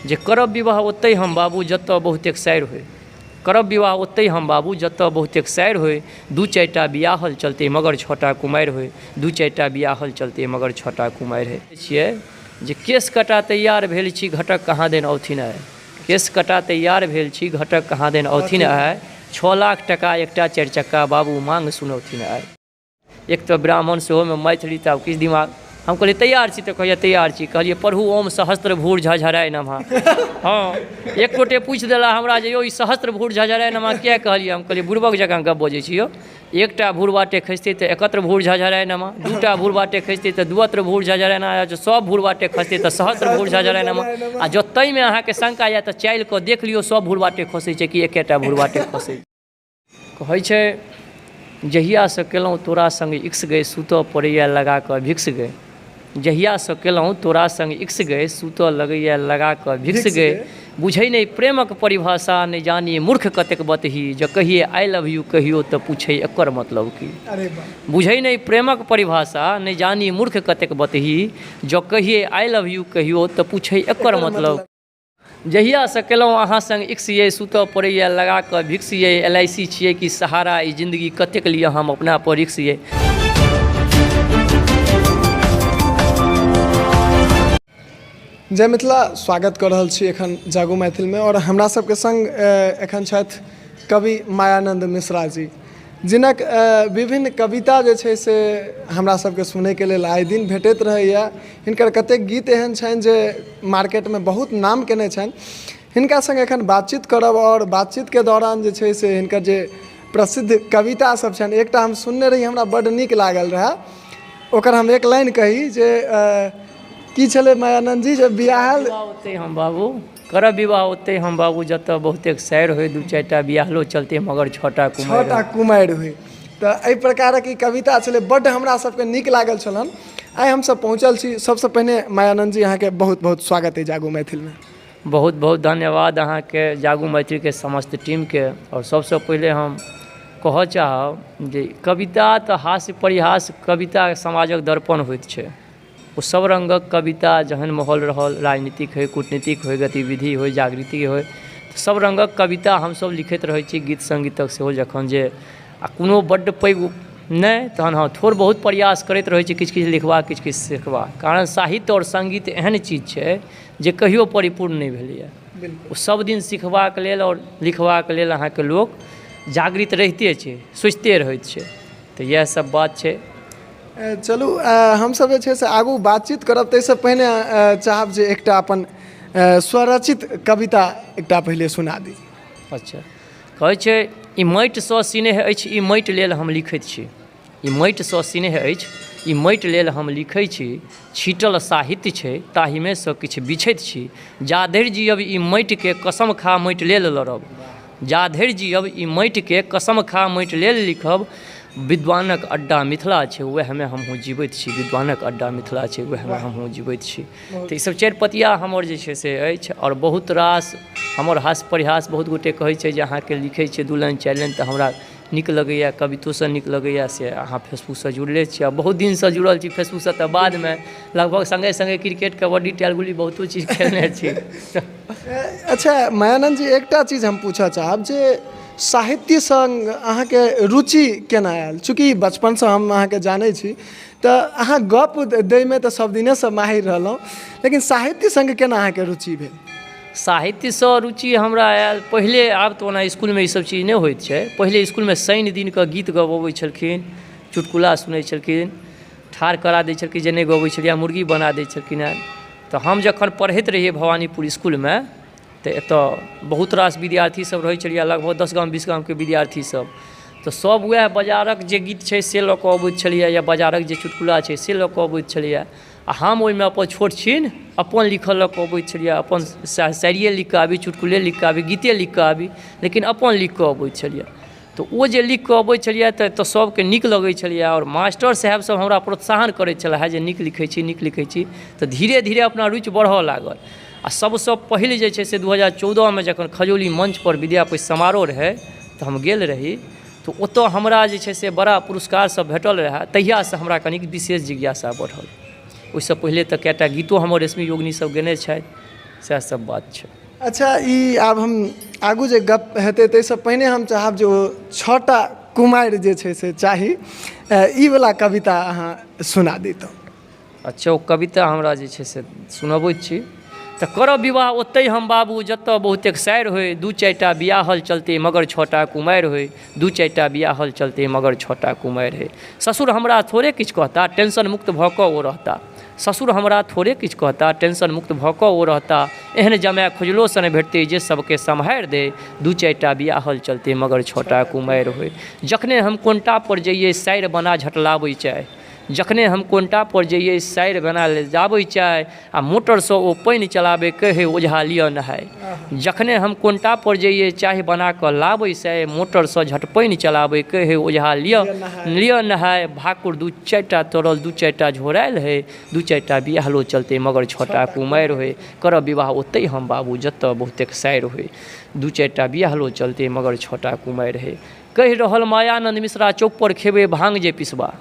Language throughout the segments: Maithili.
जे करब विवाह ओतहि हम बाबू जतऽ बहुतेक सारि होइ, करब विवाह ओतहि हम बाबू जतऽ बहुतेक सारि होइ, दू चारिटा बियाहल चलतै मगर छओटा कुमारि होइ, दू चारिटा बियाहल चलतै मगर छओटा कुमारि होइ। छियै जे केश कटा तैयार भेल छी घटक कहाँ दिन औथिन आइ, केश कटा तैयार भेल छी घटक कहाँ दिन औथिन आइ, 6 लाख टका एकटा चारि चक्का बाबू मांग सुनौथिन आइ। एक तऽ ब्राह्मण सेहोमे मैथिली तऽ आब किछु दिमाग, हम कहलियै तैयार छी तऽ कहैया तैयार छी, कहलियै पढ़ू ओम सहस्त्र भूर झझराय नमः। हँ, एक गोटे पूछि देला हमरा जे यौ ई सहस्त्र भूर झझराय नमः किया कहलियै, हम कहलियै बुड़बक जकाँ गप बजै छी यौ, एकटा भूर बाटे खसितै तऽ एकत्र भूर झझराय नमः, दूटा भूर बाटे खसितै तऽ दुअत्र भूर झझराय नमः, जँ सब भूर बाटे खसतै तऽ सहस्त्र भूर झझराय नमः। आ जँ ताहिमे अहाँके शंका यऽ तऽ चालि कऽ देख लियौ सब भूर बाटे खसै छै कि एकेटा भूर बाटे खसै छै। कहै छै जहियासँ केलहुँ तोरा सङ्ग इक्स गै सुतऽ पड़ैए लगा कऽ भिक्स गै, जहियासँ केलहुँ तोरा सङ्ग इक्स गै सुतऽ लगैए लगा कऽ भिक्स गै, बुझै नहि प्रेमक परिभाषा नहि जानी मूर्ख कतेक बतही, जँ कहियै I love U कहियो तऽ पूछै एकर मतलब की। बुझै नहि प्रेमक परिभाषा नहि जानी मूर्ख कतेक बतही, जँ कहियै I love U कहियो तऽ पूछै एकर मतलब। जहियासँ केलहुँ अहाँ सङ्ग इक्स यै सुतऽ पड़ैए लगा कऽ भिक्स यै, एल I C छियै कि सहारा ई जिन्दगी कतेक लिअ हम अपना पर रिक्स यै। जय मिथिला, स्वागत कऽ रहल छी एखन जागू मैथिलमे आओर हमरा सबके सङ्ग एखन छथि कवि मायानन्द मिश्रा जी, जिनक विभिन्न कविता जे छै से हमरा सबके सुनैके लेल आइ दिन भेटैत रहैए। हिनकर कतेक गीत एहन छनि जे मार्केटमे बहुत नाम कयने छनि। हिनका सङ्ग एखन बातचीत करब आओर बातचीतके दौरान जे छै से हिनकर जे प्रसिद्ध कविता सब छनि, एकटा हम सुनने रही, हमरा बड्ड नीक लागल रहए, ओकर हम एक लाइन कही जे की छलै मायानन्द जी जे बियाहल ओतहि हम बाबू करब विवाह ओतहि हम बाबू जतऽ बहुतेक सारि होइ, दू चारिटा बियाहलो चलतै मगर छओटा कुमारि। छओटा कुमारि होइ। तऽ एहि प्रकारक ई कविता छलै, बड्ड हमरा सबके नीक लागल छलनि। आइ हमसब पहुँचल छी। सबसँ पहिने मायानन्द जी अहाँके बहुत बहुत स्वागत अइ जागू मैथिलमे। बहुत बहुत धन्यवाद अहाँके, जागू मैथिलके समस्त टीमके। आओर सबसँ पहिले हम कहऽ चाहब जे कविता तऽ हास्य परिहास कविता समाजक दर्पण होइत छै। ओ सब रङ्गक कविता जहन माहौल रहल, राजनीतिक होइ, कूटनीतिक होइ, गतिविधि होइ, जागृति होइ, तऽ सब रङ्गक कविता हमसब लिखैत रहै छी। गीत सङ्गीतक सेहो जखन जे आ कोनो बड्ड पैघ नहि तहन हँ थोड़ बहुत प्रयास करैत रहै छी किछु किछु लिखबाक, किछु किछु सिखबाक, कारण साहित्य आओर सङ्गीत एहन चीज छै जे कहियो परिपूर्ण नहि भेलैए। ओ सब दिन सिखबाक लेल आओर लिखबाक लेल अहाँके लोक जागृत रहिते छै, सोचिते रहैत छै। तऽ इएह सब बात छै। चलू हमसभ जे छै से आगू बातचीत करब, ताहिसँ पहिने चाहब जे एकटा अपन स्वरचित कविता एकटा पहिले सुना दी। अच्छा, कहै छै ई माटिसँ सिनेह अछि, ई माटि लेल हम लिखैत छी, ई माटिसँ सिनेह अछि, ई माटि लेल हम लिखै छी, छीटल साहित्य छै ताहिमे सँ किछु बिछैत छी, जाधरि जियब ई माटिके कसम खा माटि लेल लड़ब, जाधरि जियब ई माटिके कसम खा माटि लेल लिखब, विद्वानक अड्डा मिथिला छै वएहमे हमहूँ जीबैत छी, विद्वानक अड्डा मिथिला छै वएहमे हमहूँ जीबैत छी। तऽ ईसब चारि पतिया हमर जे छै से अछि। आओर बहुत रास हमर हास्य परिहास बहुत गोटे कहै छै जे अहाँके लिखै छियै दू लाइन चारि लाइन तऽ हमरा नीक लगैए, कवितोसँ नीक लगैए, से अहाँ फेसबुकसँ जुड़ले छी आ बहुत दिनसँ जुड़ल छी फेसबुकसँ, तऽ बादमे लगभग सङ्गे सङ्गे क्रिकेट कबड्डी टायल गुल्ली बहुतो चीज खेलने छी। अच्छा मायानन्द जी, एकटा चीज हम पूछऽ चाहब जे साहित्य सङ्ग अहाँके रुचि केना आयल? चूँकि बचपनसँ हम अहाँके जानै छी तऽ अहाँ गप दैमे तऽ सब दिनेसँ माहिर रहलहुँ, लेकिन साहित्य सङ्ग केना अहाँके रुचि भेल? साहित्यसँ रुचि हमरा आयल पहिले, आब तऽ ओना इसकुलमे ईसब चीज नहि होइत छै, पहिले इसकुलमे शनि दिनके गीत गबबै छलखिन, चुटकुला सुनै छलखिन, ठाढ़ करा दै छलखिन जे नहि गबै छलियै, मुर्गी बना दै छलखिन हेँ। तऽ हम जखन पढ़ैत रहियै भवानीपुर इसकुलमे तऽ एतऽ बहुत रास विद्यार्थी सब रहै छलियै, लगभग 10 गाम 20 गामके विद्यार्थी सब, तऽ सब वएह बाजारक जे गीत छै से लऽ कऽ अबैत छलैए या बाजारक जे चुटकुला छै से लऽ कऽ अबैत छलैए, आ हम ओहिमे अपन छोट छिन अपन लिखल लऽ कऽ अबैत छलियै, अपन शायरिए लिख कऽ आबी, चुटकुले लिख कऽ आबी, गीते लिख कऽ आबी, लेकिन अपन लिख कऽ अबैत छलियै। तऽ ओ जे लिख कऽ अबै छलियै तऽ सभके नीक लगै छलैए आओर मास्टर साहेब सब हमरा प्रोत्साहन करै छलाह जे नीक लिखै छी, नीक लिखै छी। तऽ धीरे धीरे अपना रुचि बढ़ऽ लागल। आ सबसँ पहिल जे छै से 2014मे जखन खजौली मञ्चपर विद्यापति समारोह रहै तऽ हम गेल रही, तऽ ओतऽ हमरा जे छै से बड़ा पुरस्कार सब भेटल रहए, तहियासँ हमरा कनिक विशेष जिज्ञासा बढ़ल। ओहिसँ पहिले तऽ कएटा गीतो हमर रेशमी योगिनी सब गयने छथि। सएह सब बात छै। अच्छा, ई आब हम आगू जे गप हेतै ताहिसँ पहिने हम चाहब जे ओ छओटा कुमारि जे छै से चाही, ई वला कविता अहाँ सुना दैतहुँ। अच्छा, ओ कविता हमरा जे छै से सुनबैत छी। तऽ करब विवाह ओतहि हम बाबू जतऽ बहुतेक सारि होइ, दू चारिटा बियाहल चलतै मगर छओटा कुमारि होइ, दू चारिटा बियाहल चलतै मगर छओटा कुमारि होइ। ससुर हमरा थोड़े किछु कहता, टेंशन मुक्त भऽ कऽ ओ रहता। ससुर हमरा थोड़े किछु कहता, टेंशन मुक्त भऽ कऽ ओ रहता। एहन जमाए खोजलोसँ नहि भेटतै जे सभके सम्हारि दै, दू चारिटा बियाहल चलतै मगर छओटा कुमारि होइ। जखने हम कोनटापर जइयै सारि बना झटलाबै चाय, जखने हम कोनटापर जइयै सारि बना ले जाबै चाय, आ मोटरसँ ओ पानि चलाबै कहै ओझा लिअ नहाय। जखने हम कोनटापर जइयै चाह बना कऽ लाबै साय, मोटरसँ झट पानि चलाबै कहै ओझा लिअ लिअ नहाय। भाकुर दू चारिटा तरल दू चारिटा झोरायल हइ, दू चारिटा बियाहलो चलतै मगर छओटा कुमारि होइ। करब विवाह ओतहि हम बाबू जतऽ बहुतेक सारि होइ, दू चारिटा बियाहलो चलतै मगर छओटा कुमारि हइ। कहि रहल मायानन्द मिश्रा चौकपर खेबै भाँग जे पिसबा,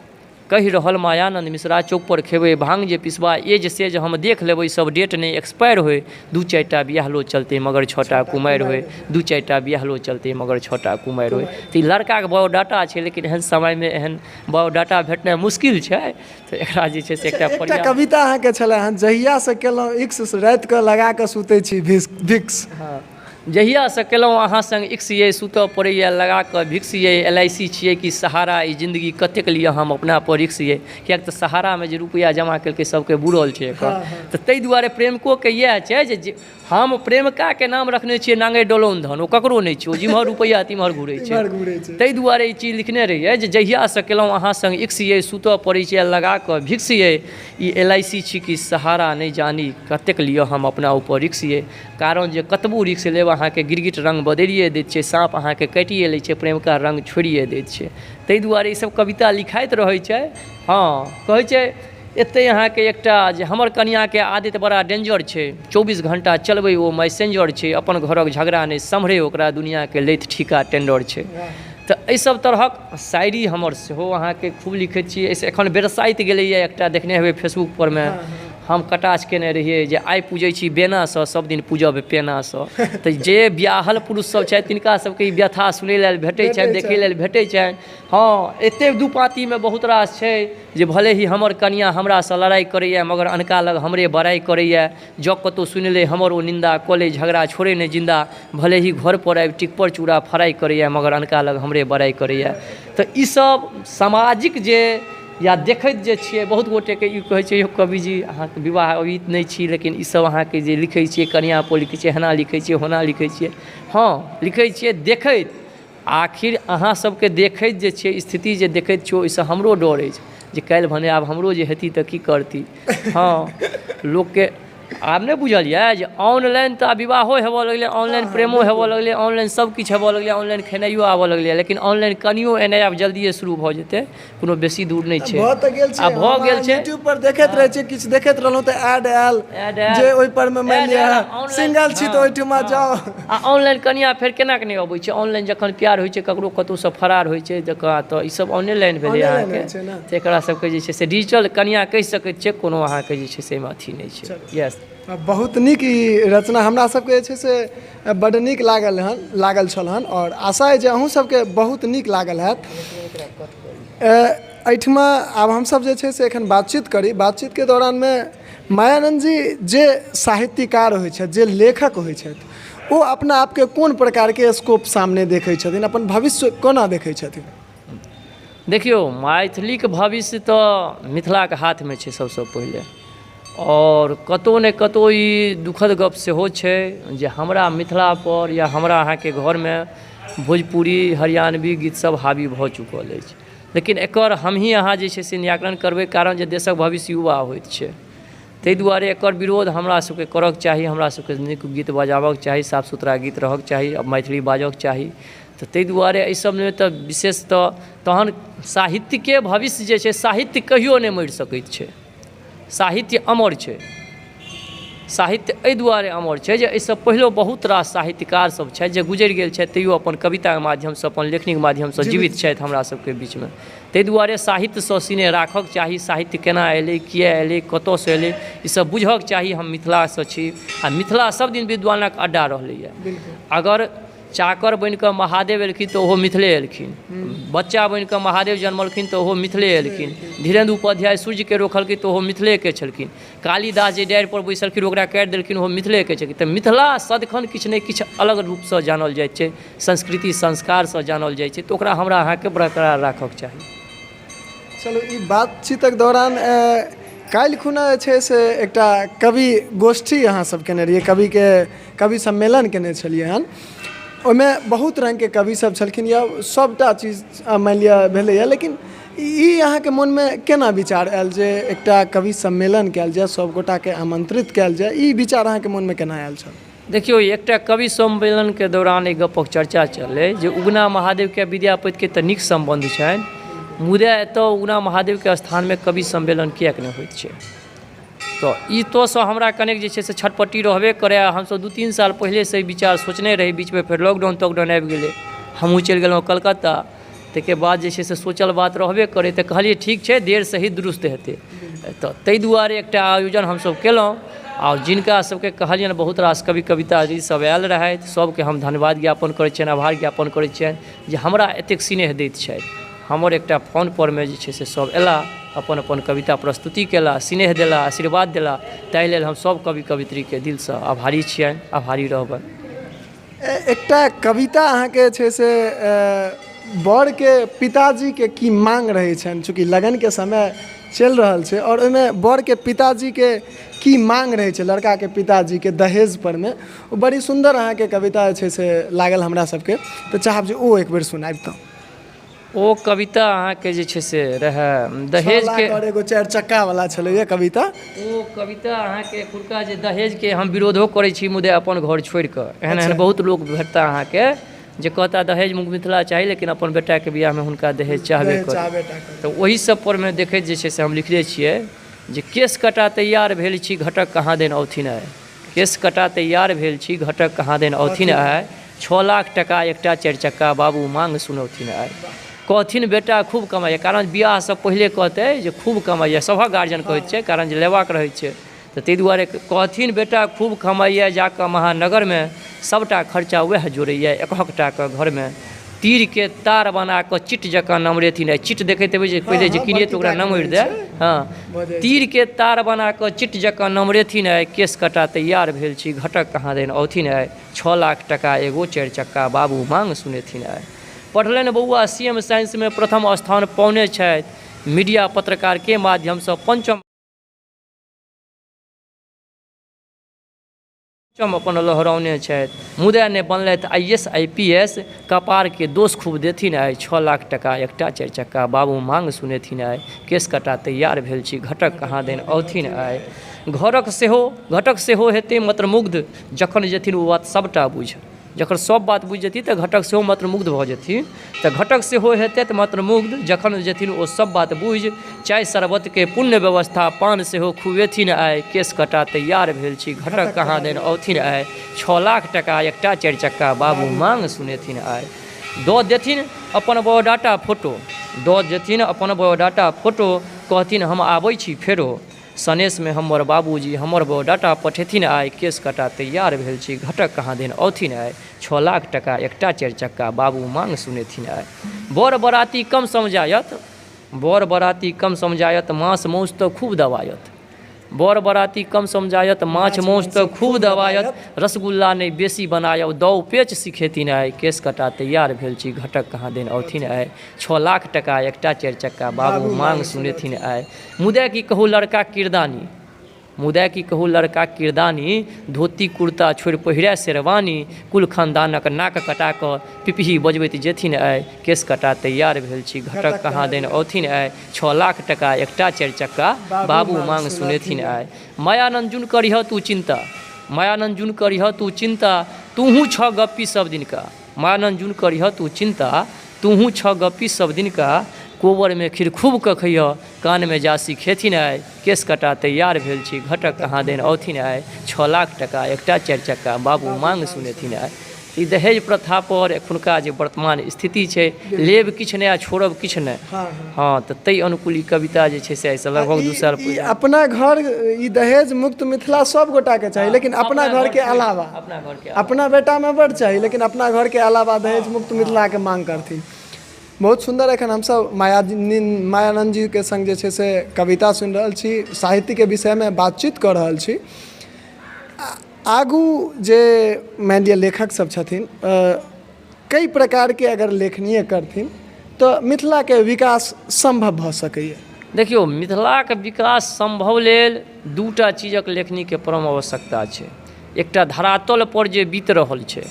कहि रहल मायानन्द मिश्रा चौकपर खेबै भाँग जे पिसबा, एज सेज हम देख लेबै सब डेट नहि एक्सपायर होइ, दू चारिटा बियाहलो चलतै मगर छओटा कुमारि होइ, दू चारिटा बियाहलो चलतै मगर छओटा कुमारि होइ। तऽ ई लड़काके बायोडाटा छै, लेकिन एहन समयमे एहन बायोडाटा भेटनाइ मुश्किल छै, तऽ एकरा जे छै से एकटा एकटा कविता अहाँके छलै हँ, जहियासँ केलहुँ इक्स रातिकऽ लगा कऽ सुतै छी भिक्स। हँ, जहियासँ केलहुँ अहाँ सङ्ग इक्स यै, सुतऽ पड़ैए लगा कऽ भिक्स यै, एल I C छियै कि सहारा ई जिन्दगी कतेक लिअ हम अपनापर रिक्स यै। किएक तऽ सहारामे जे रुपैआ जमा केलकै सभके बुड़ल छै एखन, तऽ ताहि दुआरे प्रेमिकोके इएह छै जे हम प्रेमिकाके नाम रखने छियै नाङ्गरि डोलौन धन, ओ ककरो नहि छै, ओ जिम्हर रुपैआ तिम्हर घुरै छै। ताहि दुआरे ई चीज लिखने रहियै जे जहियासँ केलहुँ अहाँ सङ्ग इक्स यै, सुतऽ पड़ै छै लगा कऽ भिक्स यै, ई एल I C छी कि सहारा नहि जानी कतेक लिअ हम अपना ऊपर रिक्स यै। कारण जे कतबो रिक्स लेब अहाँके गिरगिट रङ्ग बदलिए दैत छै, साँप अहाँके काटिए लै छै, प्रेमिका रङ्ग छोड़िए दैत छै। ताहि दुआरे ईसभ कविता लिखाइत रहै छै। हँ, कहै छै एतहि अहाँके एकटा जे हमर कनिआँके आदति बड़ा डेंजर छै, 24 घण्टा चलबै ओ मैसेंजर छै, अपन घरक झगड़ा नहि सम्हरै ओकरा दुनिआँके लैत ठीका टेंडर छै। तऽ एहिसभ तरहक शायरी हमर सेहो अहाँके खूब लिखैत छी। एहिसँ एखन बरसाइत गेलैए एकटा देखने हेबै फेसबुकपर मे, हम कटाक्ष केने रहियै जे आइ पूजै छी बेनासँ सब दिन पूजब पेनासँ। तऽ जे बियाहल पुरुष सब छथि तिनका सबके ई व्यथा सुनै लेल भेटै छनि, देखै लेल भेटै छनि। हँ, एतेक दू पाँतीमे बहुत रास छै जे भले ही हमर कनिआँ हमरासँ लड़ाइ करैए मगर अनका लग हमरे बड़ाइ करैए, जँ कतहु सुनि लै हमर ओ निन्दा कऽ लै झगड़ा छोड़ै नहि जिन्दा, भले ही घरपर आबि टिकपर चूड़ा फ्राइ करैए मगर अनका लग हमरे बड़ाइ करैए। तऽ ईसब सामाजिक जे या देखैत जे छियै बहुत गोटेके ई कहै छै यौ कविजी अहाँके विवाह अभी नहि छी लेकिन ईसब अहाँके जे लिखै छियै कनिआँपर लिखै छियै एना लिखै छियै ओना लिखै छियै। हँ, लिखै छियै देखैत, आखिर अहाँ सबके देखैत जे छियै स्थिति जे देखैत छियै ओहिसँ हमरो डर अछि जे काल्हि भने आब हमरो जे हेती तऽ की करती। हँ, लोकके आब नहि बुझल यऽ जे ऑनलाइन तऽ आब विवाहो हेबऽ लगलै, ऑनलाइन प्रेमो हेबऽ लगलै, ऑनलाइन सब किछु हेबऽ लगलै, ऑनलाइन खेनाइयो आबऽ लगलै, लेकिन ऑनलाइन कनियो एनाइ आब जल्दिए शुरू भऽ जेतै, कोनो बेसी दूर नहि छै। भऽ तऽ गेल छै, आ भऽ गेल छै। यूट्यूब पर देखैत रहै छियै, किछु देखैत रहलहुँ तऽ एड आयल एड आयल। जे ओहि पर मे मानि एड लिअ आयल, ऑनलाइन सिंगल छी तऽ ओहिठमा जाउ। आ ऑनलाइन कनिया फेर केना कऽ नहि अबै छै? ऑनलाइन जखन प्यार होइ छै ककरो कतहुसँ फरार होइ छै जकरा, तऽ ई सब ऑनलाइन भेलै ऑनलाइन अहाँके होइ छै ने। तऽ एकरा सबके जे छै से डिजिटल कनिया कहि सकैत छियै, कोनो अहाँके जे छै से एहिमे अथी नहि छै। यस। बहुत नीक ई रचना हमरा सबके जे छै से बड्ड नीक लागल हन, लागल छल हन, आओर आशा अइ जे अहूँ सबके बहुत नीक लागल हैत। एहिठमा आब हमसब जे छै से एखन बातचीत करी। बातचीतके दौरानमे मायानन्द जी जे साहित्यकार होइ छथि, जे लेखक होइ छथि, ओ अपना आपके कोन प्रकारके स्कोप सामने देखै छथिन, अपन भविष्य कोना देखै छथिन? देखियौ, मैथिलीके भविष्य तऽ मिथिलाके हाथमे छै सभसँ पहिले, आओर कतहु ने कतहु ई दुखद गप सेहो छै जे हमरा मिथिलापर या हमरा अहाँके घरमे भोजपुरी हरियाणवी गीतसभ हावी भऽ चुकल अछि। लेकिन एकर हमही अहाँ जे छै से निराकरण करबै, कारण जे देशक भविष्य युवा होइत छै, ताहि दुआरे एकर विरोध हमरा सबके करऽके चाही। हमरा सबके नीक गीत बजाबऽके चाही, साफ सुथरा गीत रहऽके चाही, आ मैथिली बाजऽके चाही। तऽ ताहि दुआरे एहि सबमे तऽ विशेष तऽ तहन साहित्यके भविष्य जे छै, साहित्य कहियो नहि मरि सकैत छै, साहित्य अमर छै। साहित्य एहि दुआरे अमर छै जे एहिसँ पहिलो बहुत रास साहित्यकार सब छथि जे गुजरि गेल छथि, तैयो अपन कविताके माध्यमसँ, अपन लेखनीके माध्यमसँ जीवित छथि हमरा सबके बीचमे। ताहि दुआरे साहित्यसँ सिनेह राखऽके चाही। साहित्य केना एलै, किया एलै, कतऽसँ एलै, ईसब बुझऽके चाही। हम मिथिलासँ छी आ मिथिला सबदिन विद्वानक अड्डा रहलैए। अगर चाकर बनिकऽ महादेव एलखिन तऽ ओहो मिथिले एलखिन, बच्चा बनिकऽ महादेव जन्मलखिन तऽ ओहो मिथिले एलखिन, धीरेन्द्र उपाध्याय सूर्यके रोकलखिन तऽ ओहो मिथिलेके छलखिन, कालिदास जे डारिपर बैसलखिन ओकरा काटि देलखिन, ओहो मिथिलेके छलखिन। तऽ मिथिला सदिखन किछु ने किछु अलग रूपसँ जानल जाइ छै, संस्कृति संस्कारसँ जानल जाइ छै, तऽ ओकरा हमरा अहाँके बरकरार राखऽके चाही। चलू, ई बातचीतक दौरान काल्हि खुना जे छै से एकटा कवि गोष्ठी अहाँ सब केने रहियै, कविके कवि सम्मेलन केने छलियै हन। ओहिमे बहुत रङ्गके कवि सब छलखिन या सबटा चीज मानि लिअ भेलैए, लेकिन ई अहाँके मोनमे केना विचार आयल जे एकटा कवि सम्मेलन कयल जाय, सब गोटाके आमन्त्रित कयल जाय? ई विचार अहाँके मोनमे केना आयल छल? देखियौ, एकटा कवि सम्मेलनके दौरान एहि गपक चर्चा चललै जे उगना महादेवके विद्यापतिके तऽ नीक सम्बन्ध छनि, मुदा एतऽ उगना महादेवके स्थानमे कवि सम्मेलन किएक नहि होइत छै? तऽ ई तोसँ हमरा कनेक जे छै से छटपट्टी रहबे करै। हमसब 2-3 साल पहिलेसँ ई विचार सोचने रही। बीचमे फेर लॉकडाउन तॉकडाउन आबि गेलै, हमहूँ चलि गेलहुँ कलकत्ता। ताहिके बाद जे छै से सोचल बात रहबे करै, तऽ कहलियै ठीक छै, देर सही दुरुस्त हेतै। तऽ ताहि दुआरे एकटा आयोजन हमसब केलहुँ आओर जिनका सबके कहलियनि, बहुत रास कवि कविता जी सब आयल रहथि, सबके हम धन्यवाद ज्ञापन करै छियनि, आभार ज्ञापन करै छियनि जे हमरा एतेक स्नेह दैत छथि। हमर एकटा फोनपरमे जे छै से सब अयलाह, अपन अपन कविता प्रस्तुति केलाह, स्नेह देलाह, आशीर्वाद देलाह। ताहि लेल हम सब कवि कवियित्रीके दिलसँ आभारी छियनि, आभारी रहबनि। एकटा कविता अहाँके छै से बरके पिताजीके की माँग रहै छनि, चूँकि लगनके समय चलि रहल छै, आओर ओहिमे बरके पिताजीके की माँग रहै छै लड़काके पिताजीके दहेज परमे, ओ बड़ी सुन्दर अहाँके कविता जे छै से लागल हमरा सबके, तऽ चाहब जे ओ एक बेर सुनाबितहुँ। ओ कविता अहाँके जे छै से रहए दहेजके आओर एगो चारि चक्का वाला छलैया कविता। ओ कविता अहाँके एखुनका जे दहेजके हम विरोधो करै छी, मुदा अपन घर छोड़ि कऽ एहन एहन बहुत लोक भेटता अहाँके जे कहता दहेज मुक्त मिथिला चाही, लेकिन अपन बेटाके बियाहमे हुनका दहेज चाहबे करी। तऽ ओहि सब परमे देखैत जे छै से हम लिखने छियै जे केश कटा तैयार भेल छी घटक कहाँ दिन औथिन आइ, केश कटा तैयार भेल छी घटक कहाँ दिन औथिन आइ, 6 लाख टका एकटा चारि चक्का बाबू मांग सुनौथिन आइ, कहथिन बेटा खूब कमाइए। कारण बियाहसँ पहिले कहतै जे खूब कमाइए, सभक गार्जियन कहैत छै, कारण जे लेबाक रहै छै, तऽ ताहि दुआरे कहथिन बेटा खूब कमाइए, जाकऽ महानगरमे सभटा खर्चा वएह जोड़ैए एकहक टाके घरमे। तीरके तार बना कऽ चिट जकाँ नमरेथिन आइ, चिट देखैत हेबै जे पहिले जे किनियै तऽ ओकरा नमरि दए, हँ, तीरके तार बना कऽ चिट जकाँ नमरेथिन आइ, केश कटा तैयार भेल छी घटक कहाँ दिन औथिन आइ, 6 लाख टका एगो चारि चक्का बाबू मांग सुनेथिन आइ। पढ़लनि बौआ सी एम साइंसमे प्रथम स्थान पौने छथि, मीडिया पत्रकारके माध्यमसँ पंचम अपन लहरौने छथि, मुदा नहि बनलथि I S I P S, कपारके दोष खूब देथिन आइ, 6 लाख टका एकटा चारि चक्का बाबू मांग सुनेथिन आइ, केश कटा तैयार भेल छी घटक कहाँ दिन औथिन आइ। घरक सेहो घटक सेहो हेतै मंत्रमुग्ध जखन जेथिन ओ बात सभटा बुझि, जखन सभ बात बुझि जेथिन तऽ घटक सेहो मंत्रमुग्ध भऽ जेथिन। तऽ घटक सेहो हेतै तऽ मंत्रमुग्ध जखन जेथिन ओ सभ बात बुझि, चाय शरबतके पुण्य व्यवस्था पान सेहो खुएथिन आइ, केश कटा तैयार भेल छी घटक कहाँ दिन औथिन आइ, 6 लाख टका एकटा चारि चक्का बाबू मांग सुनेथिन आइ। दऽ देथिन अपन बायोडाटा फोटो, दऽ देथिन अपन बायोडाटा फोटो, कहथिन हम आबै छी फेरो, सनेशमे हमर बाबूजी हमर बायोडाटा पठेथिन आइ, केश कटा तैयार भेल छी घटक कहाँ दिन औथिन आइ, 6 लाख टका एकटा चारि चक्का बाबू मांग सुनेथिन आइ। बर बराती कम समझायत, बर बराती कम समझायत माँस मौस तऽ खूब दबायत, बर बराती कम समझायत माछ मौस तऽ खूब दबायत, रसगुल्ला नहि बेसी बनायब दाव पेच सिखेथिन आइ, केश कटा तैयार भेल छी घटक कहाँ दिन औथिन आइ, 6 लाख टका एकटा चारि चक्का बाबू मांग सुनेथिन आइ। मुदा की कहू लड़का किरदानी, मुदा की कहू लड़का किरदानी, धोती कुर्ता छोड़ि पहिरए शेरवानी, कुल खानदानक नाक कटा कऽ पिपही बजबैत जेथिन आइ, केश कटा तैयार भेल छी घटक कहाँ दिन औथिन आइ, 6 लाख टका एकटा चारि चक्का बाबू मांग सुनेथिन आइ। मायानंद जुन करिह तू चिन्ता, मायानंद जुन करिह तू चिन्ता, तूहूँ छह गप्पी सब दिनका, मायानंद जुन करिह तू चिन्ता, तूहूँ छह गप्पी सब दिनका, कोबरमे खीर खूब कऽ खइहऽ, कानमे जासी खेथिन आइ, केश कटा तैयार भेल छी, घटक कहाँ देन औथिन आइ, 6 लाख टका एकटा चारि चक्का, बाबू मांग सुनेथिन आइ। ई दहेज प्रथापर एखुनका जे वर्तमान स्थिति छै, लेब किछु नहि आ छोड़ब किछु नहि। हँ, तऽ ताहि अनुकूल ई कविता जे छै से आइसँ लगभग 2 साल ई पहिने। अपना घर, ई दहेज मुक्त मिथिला सब गोटाके चाही, लेकिन अपना घरके अलावा, अपना घरके अपना बेटामे बड्ड चाही, लेकिन अपना घरके अलावा दहेज मुक्त मिथिलाके मांग करथिन। बहुत सुन्दर। एखन हमसभ माया मायानन्द जीके सङ्ग जे छै से कविता सुनि रहल छी, साहित्यके विषयमे बातचीत कऽ रहल छी। आगू जे मानि लिअ लेखक सब छथिन, कई प्रकारके अगर लेखनीय करथिन तऽ मिथिलाके विकास सम्भव भऽ सकैए। देखियौ, मिथिलाके विकास सम्भव लेल 2टा चीजक लेखनीके परम आवश्यकता छै। एकटा धरातलपर जे बीत रहल छै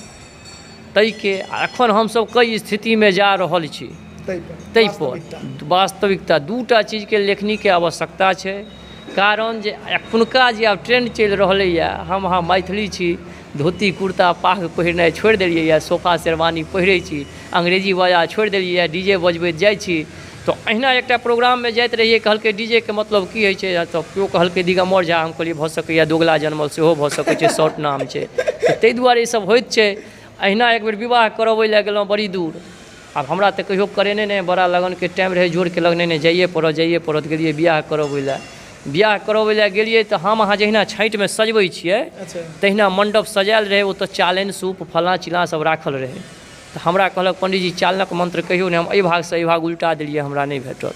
ताहिके, आ एखन हमसभ कई स्थितिमे जा रहल छी ताहिपर वास्तविकता। 2टा चीजके लेखनीके आवश्यकता छै। कारण जे एखुनका जे आब ट्रेंड चलि रहलैए, हम अहाँ मैथिली छी, धोती कुर्ता पाग पहिरनाइ छोड़ि देलियैए, सोफा शेरवानी पहिरै छी, अंग्रेजी बाजा छोड़ि देलियैए, डी जे बजबैत जाइ छी। तऽ अहिना एकटा प्रोग्राममे जाइत रहियै, कहलकै डी जे के मतलब की होइ छै? तऽ केओ कहलकै दिगम्बर झा। हम कहलियै भऽ सकैए दोगला जनमल सेहो भऽ सकै छै, शॉर्ट नाम छै। तऽ ताहि दुआरे ईसभ होइत छै। अहिना एक बेर विवाह करबै लए गेलहुँ बड़ी दूर। आब हमरा तऽ कहियो करेने नहि, बड़ा लगनके टाइम रहै, जोरके लगने नहि, जाइए पड़त, जाइए पड़त। गेलियै बियाह करबै लए। बियाह करबै लए गेलियै तऽ हम अहाँ जहिना छठिमे सजबै छियै तहिना मण्डप सजायल रहै। ओतऽ चालनि सूप फलाँ चिलाँ सब राखल रहै। तऽ हमरा कहलक पण्डीजी चालनक मन्त्र कहियौ ने। हम एहि भागसँ एहि भाग उल्टा देलियै, हमरा नहि भेटल।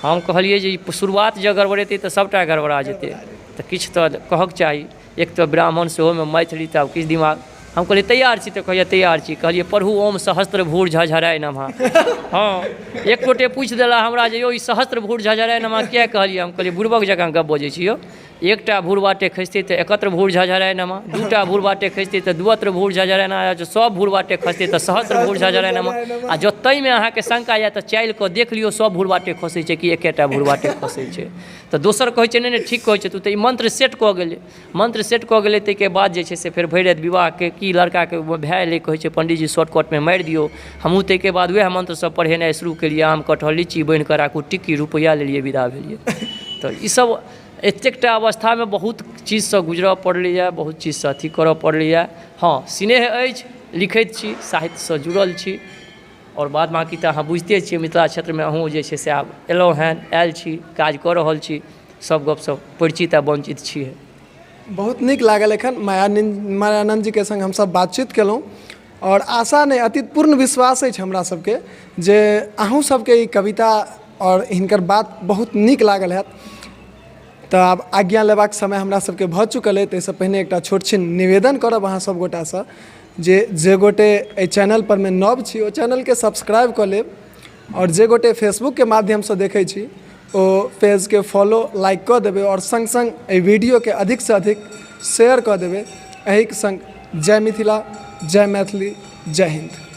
हम कहलियै जे ई शुरुआत जँ गड़बड़ेतै तऽ सभटा गड़बड़ा जेतै, तऽ किछु तऽ कहक चाही। एक तऽ ब्राह्मण सेहोमे मैथिली, तऽ आब किछु दिमाग। हम कहलियै तैयार छी? तऽ कहैया तैयार छी। कहलियै पढ़ू ओम सहस्त्र भूर झझराय नमः। हँ, एक गोटे पूछि देला हमरा जे यौ ई सहस्त्र भूर झझराय नमः किया कहलियै? हम कहलियै बुड़बक जकाँ गप बजै छी यौ। एकटा भूर बाटे खसितै तऽ एकत्र भूर झझराय नमः, 2टा भूर बाटे खसितै तऽ दुअत्र भूर झझराय नमः, जँ सब भूर बाटे खसतै तऽ सहस्त्र भूर झझराय नमः। आ जँ ताहिमे अहाँके शंका यए तऽ चालि कऽ देख लियौ, सब भूर बाटे खसै छै कि एकेटा भूर बाटे खसै छै? तऽ दोसर कहै छै नहि नहि, ठीक कहै छै तू। तऽ ई मन्त्र सेट कऽ गेलै, मन्त्र सेट कऽ गेलै। ताहिके बाद जे छै से फेर भरि राति विवाहके की लड़काके भए एलै, कहै छै पण्डीजी शॉर्टकटमे मारि दियौ। हमहूँ ताहिके बाद वएह मन्त्रसभ पढ़ेनाइ शुरू केलियै। आम कटहर लीची बान्हि कऽ राखू टिक्की, रुपैआ लेलियै विदा भेलियै। तऽ ईसभ एतेकटा अवस्थामे बहुत चीजसँ गुजरऽ पड़लैए, बहुत चीजसँ अथी करऽ पड़लैए। हँ, स्नेह अछि, लिखैत छी, साहित्यसँ जुड़ल छी। आओर बाद बाँकी तऽ अहाँ बुझिते छियै, मिथिला क्षेत्रमे अहूँ जे छै से आब एलहुँ हेँ, आयल छी, काज कऽ रहल छी, सभ गपसँ परिचित आ वञ्चित छी। बहुत नीक लागल एखन मायानन्द मायानन्द जीके सङ्ग हमसभ बातचीत केलहुँ, आओर आशा नहि, अति पूर्ण विश्वास अछि हमरा सबके जे अहूँ सबके ई कविता आओर हिनकर बात बहुत नीक लागल हैत। तऽ आब आज्ञा लेबाक समय हमरा सबके भऽ चुकल अइ। ताहिसँ पहिने एकटा छोट छिन निवेदन करब अहाँ सब गोटासँ जे जे गोटे एहि चैनलपर मे नव छी ओ चैनलके सब्सक्राइब कऽ लेब, आओर जे गोटे फेसबुकके माध्यमसँ देखै छी ओ पेजके फॉलो लाइक कऽ देबै, आओर सङ्ग सङ्ग एहि वीडियोके अधिकसँ अधिक शेयर कऽ देबै। एहिके सङ्ग जय मिथिला, जय मैथिली, जय हिन्द।